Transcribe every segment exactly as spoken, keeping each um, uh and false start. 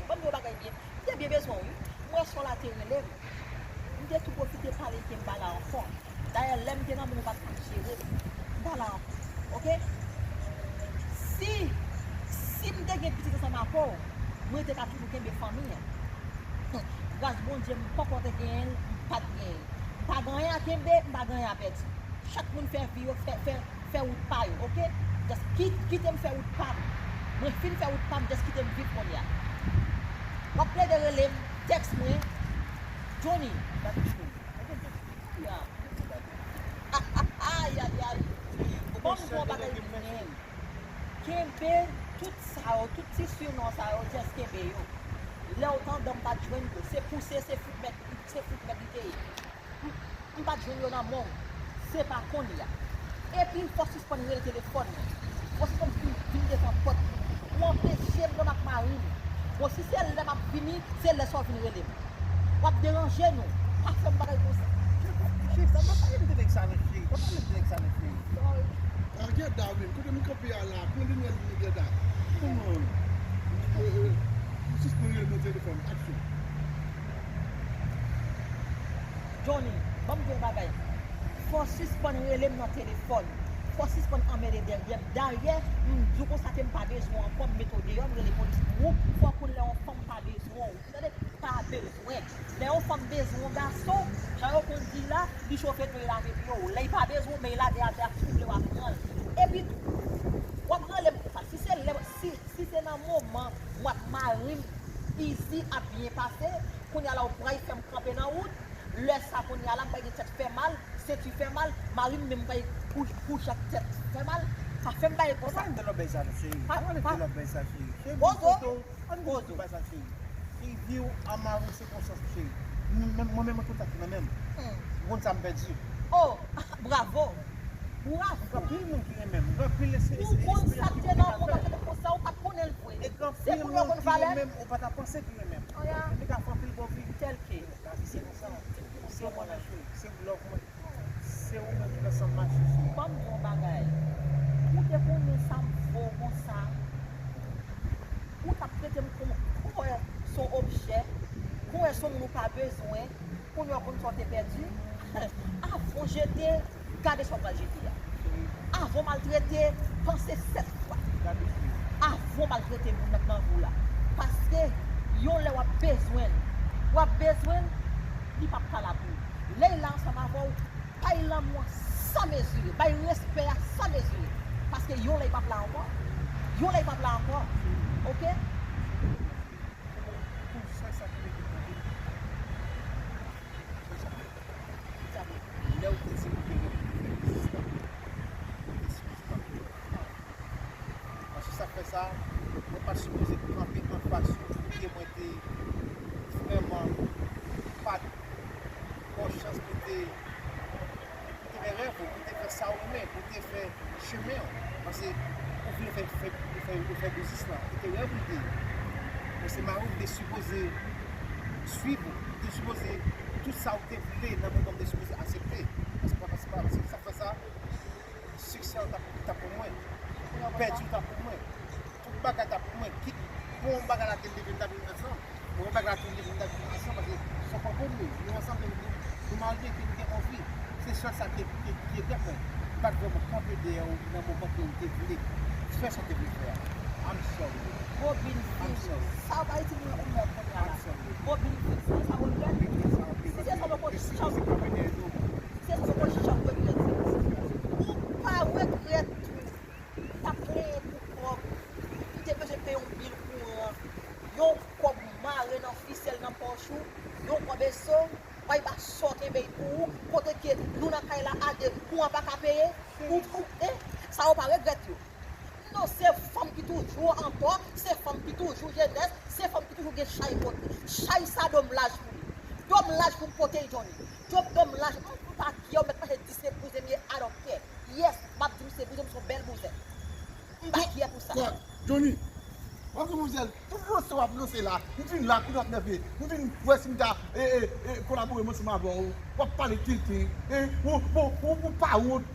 Ban m di w yon bagay byen. M te byen bezwen w, wi. M wè sè w la te rele m. M te tou pwofite pale ke m pa la ankò. Dayè, lè m te nan men w, ou pa t konn jere m. M pa la ankò. Oke? Si, si m te gen pitit ansanm ak ou, mwen te ka toujou kenbe fanmi an. Gras Bondye, m poko te genyen l, m pa t genyen l. M pa gen anyen a kenbe, m pa gen anyen a pèdi. Chak moun fè vi yo, fè, fè, fè wout pa yo, oke? Just ki-, kite m fè wout pa m. Mwen fin fè wout pa m, just kite m viv kounye a. W ap plede rele m, tèks mwen, Johnny, gade chou. Ayayay. Ou ban m yon bagay byen. Kenbe tout sa yo, tout ti sinon sa yo, just kenbe yo. Lè w t andan m pa t jwenn yo. Se pouse, se fout mèt, se fout mèt li te ye. M, m pa t jwenn yo nan men w. Se pa kounye a. Epi, fò w sispann rele telefòn mwen. Fò w sispann vin, vin devan pòt mwen. Ou anpeche m nan ak mari m. Bon, si se lè m ap vini, se lè sa w vin rele m. W ap deranje nou. Pa fè m bagay konsa. Cheri, sa pa pale m de nèg sa non, cheri. Pa pale m de nèg sa non, cheri. Sorry. Agèda, men, kote m kanpe a la, pran limyè li, Agèda. Kòman? Sispann rele m nan telefòn. Aksyon. Johnny, ban m di w yon bagay. Fò w sispann rele m nan telefòn. Fò w sispann anmède dèyè m. Dayè, m di w konsa ke m pa bezwen w ankò, m mete w deyò, m rele polis pou ou. Fò w konn lè yon fanm pa bezwen w. Ou tande? Pa bezwen. Lè yon fanm bezwen yon gason, jan yo konn di la, li chofe dlo, li lave pye w. Lè li pa bezwen w, men li lage atè a, si w vle w a pran l. Epi tou, w ap rele m konsa. Si se lè, si, si se nan moman mwen ak mari m, Easy ap byen pase, kounye a la w pral fè m kanpe nan wout, lè sa kounye a la m pral gen tèt fè mal, senti fè mal, mari m menm pral kouche ak tèt fè mal, pa fè m bagay konsa. Pa pale m de lòt bagay sa non, cheri. Pa pale m de lòt bagay sa, cheri. Cheri, m sou kote w. Ann poze w bay sa, cheri. Cheri, vi w a mari w se konsyans ou, cheri. Mwen menm, mwen menm, mwen tout sa ki nan men m. Ou konn sa m pèdi. Oh, bravo! Bravo! Gen anpil moun ki renmen m. Gen anpil espirans ki te nan mond la, te konsa, ou pa t konnen l vre. E gen anpil moun ki renmen m, ou pa ta panse ki renmen m. Anpil moun ki renmen m, ou pa ta panse ki renmen m. Anpil moun ki renmen m. Tèlke. Lavi se konsa. Se yon mwen, cheri. Se love mwen. Se ou menm ki fè san m mache sou mwen. Ban m di w yon bagay. Ou te konnen sa m vo konsa. Ou t ap trete m kon, kon wè se yon objè, kon wè se yon moun ou pa bezwen. Kounye a w konn sa w te pèdi. Avan w jete, gade sa w pral jete a. Avan w maltrete, panse sèt fwa. Avan w maltrete moun nan nan vi w la. Paske yon lè w ap bezwen l. W ap bezwen l, li p ap ka la pou ou. Lè l la ansanm avè w, bay lanmou an san mezire, bay respè a san mezire. Paske yon lè li p ap la ankò. Yon lè li p ap la ankò. Oke? Pou sèl sa ki rete nan vi m. Sèl sa ki rete. Lè w te di m ke w te fè rezistans, ou te sipoze pa mouri. Paske sa k fè sa, mwen pa t sipoze kanpe anfas ou pou ke mwen te vrèman pa t ba w chans pou te, pou te fè rèv ou, pou te fè sa w renmen, pou te fè chemen w. Paske ou vle fè, fè, fè, fè biznis lan, e te rèv ou te ye. Men se mari w te sipoze swiv ou, te sipoze tout sa w te vle nan moman w te sipoze aksepte. Paske, paske, paske sa k fè sa, siksè w t ap, t ap pou mwen, pèdi w t ap pou mwen. Tout bagay t ap pou mwen. Kit bon bagay la te leve, n t ap vin ansanm. Bon bagay la te leve, n t ap vin ansanm, paske se yon kòpòm li. Nou ansanm, nou, nou marye, epi nou gen yon vi. Se sèl sa ki, ki, ki regrèt mwen. M pa t vrèman kanpe dèyè w nan moman ke w te vle fè sa w te vle fè a. I'm sorry. Bobin fini. I'm sorry. Sa w pa itilize yon mè kounye a la. I'm sorry. Bobin fini. Se sa w regrèt? Si se sa w regrèt, si se sa w regrèt, ou pa regrèt tou. T ap plenyen pou kòb. Ou te bezwen peye yon bil kouran. Yon kòb mare nan fisèl nan pòch ou. Yon kòb eso. Bay ba sò kenbe pou ou. Kote ke nou nan kay la a de, kouran pa ka peye. Ou, ou, e, sa yo pa regrèt yo. Non, se fanm ki toujou ankò, se fanm ki toujou jenès, se fanm ki toujou gen chay pote. Chay sa domlaj pou li. Domlaj pou m pote l, Johnny. Domlaj, m pa kè, ou mèt mache di se bouzen m ye, I don't care. Yes, m ap di m se bouzen, m se yon bèl bouzen. M pa kè pou sa. Kwa, Johnny, w ap di manzèl, tout ranse w ap ranse la, m vin la, kou w ap nève, m vin wè si m ta, e, e, e, kolabore m ansanm avè w, w ap pale tiltin, e, ou, ou, ou, ou pa wont,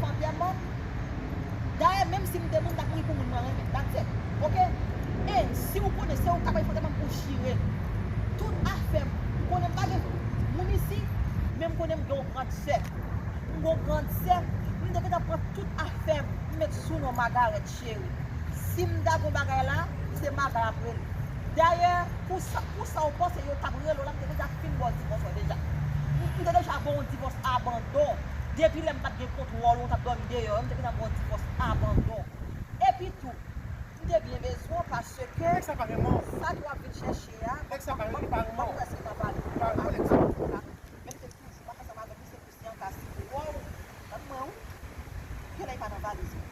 fè antèman. Dayè, menm si m te moun, m t ap mouri pou moun mwen renmen. That's it. Oke? E si w konnen se ou k ap fè antèman m pou chire tout afè m, ou konnen m pa gen moun isi, men m konnen m gen yon grann sè. M gen yon grann sè, m te gentan pran tout afè m, m met sou non Magarèt cheri. Si m ta gon bagay la, se Maga y ap rele. Dayè, pou sa, pou sa w panse yo t ap rele w la, m te deja fin ba w divòs la deja. M, m te deja ba w yon divòs abandon. Depi lè m pa t gen kontwòl ou, w t ap dòmi deyò, m te deja ba w divòs abandon. Epi tou, m te byen bezwen w paske sa ke w ap vin chèche a, m pa renmen w. M pa renmen w, èske m ap pale? M pa renmen w, nèg sa. Menm te toujou m ap ansanm avèk li, se Christian ka site. Wow! Tann mwen wi. Gen lè li pa nan valiz mwen.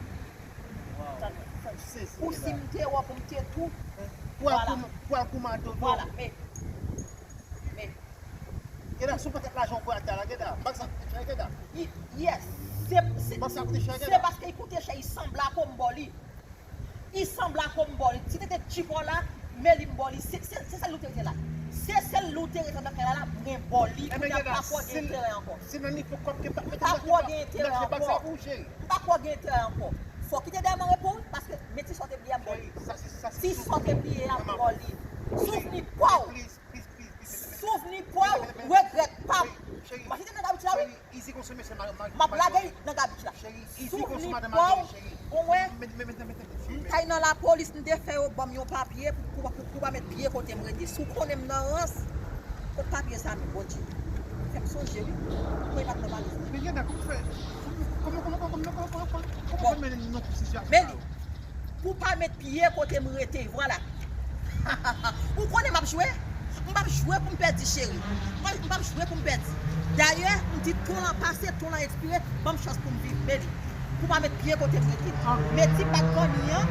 Tann mwen. Pou si m te wè, pou m te tou. Pou al kou, pou al kou mato. Vwala, men. Men. Geda, sou pakèt lajan w pral ta la, geda. Bag sa koute chè, geda. Yes. Se, se, bag sa koute chè, geda. Se paske li koute chè, li sanble ak ou m ba w li. Li sanble ak ou m ba w li. Si te te tchipo la, men li m ba w li. Se, se, se sèl li w te rete la. Se sèl li w te rete nan kay la, la, mwen ba w li. Kounye a m pa kwè w gen enterè ankò. Si nan nivo kòb ke m pa mete m pa kwè w gen enterè ankò. M pa kwè w gen enterè ankò. Fò w kite dèyè m an repo wi, paske men ti sa w te bliye a m ba w li. Ti sa w te bliye a m ba w li. Souvni pa w. Souvni pa w, regrèt pa w. Machete nan gabich la wi. M ap lage l nan gabich la. Souvni pa w, ou wè. M t al nan lapolis, m te fè yo ban m yon papye pou, pou, pou, pou pa met pye kote m rete. Si w konnen m nan rans, kot papye sa menm, Bondye? Fè m sonje wi. Mwen pa t nan valiz mwen. Men Geda, kòman fè? Kòman, kòman, kòman, kòman, kòman, kòman, kòman fè mennen nou nan tout sitiyasyon sa yo? Pou pa met pye kote m rete, vwala. Ou konnen m ap jwe? M p ap jwe pou m pèdi, cheri. M p ap, m p ap jwe pou m pèdi. Dayè, m di ton lan pase, ton lan ekspire, ban m chans pou m viv, men li. Pou pa met pye kote m rete. Men ti bag kanni an,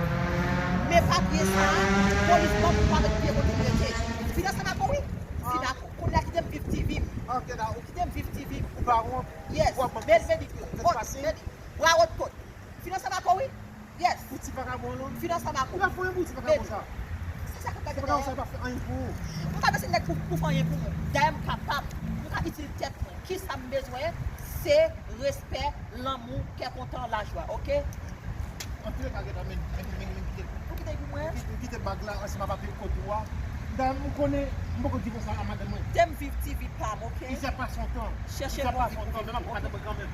men papye sa a, polis ban m pou pa met pye kote m rete. Fin ansanm ak ou wi. Fin ak ou. Kounye a kite m viv ti vi m. Kite m viv ti vi m. Yes. Men, men li. Men li. Bra wot kot. Fin ansanm ak ou wi. Yes. Pou ti vakabon lan. Fin ansanm ak ou. Ou ka fè yon pou ti vakabon sa. Se sa k ap gade dèyè. Ti vakabon sa pa fè anyen pou ou. M pa bezwen nèg pou, pou fè anyen pou mwen. Dayè m kapab. M ka itil tèt mwen. Kisa m bezwen? Se respè, lanmou, kè kontan, lajwa, oke? Antouleka, Geda, men, men, men, men kite l. Ou kite l pou mwen? Ou kite, ou kite bag la ansanm avèk kote w a. Dayè m konnen, m poko divòse a madanm mwen. Kite m viv ti vi pa m, oke? Ki sa pase yon tan. Chèche Bondye pou viv. Ki sa pase yon tan, men m ap madanm mwen kanmenm.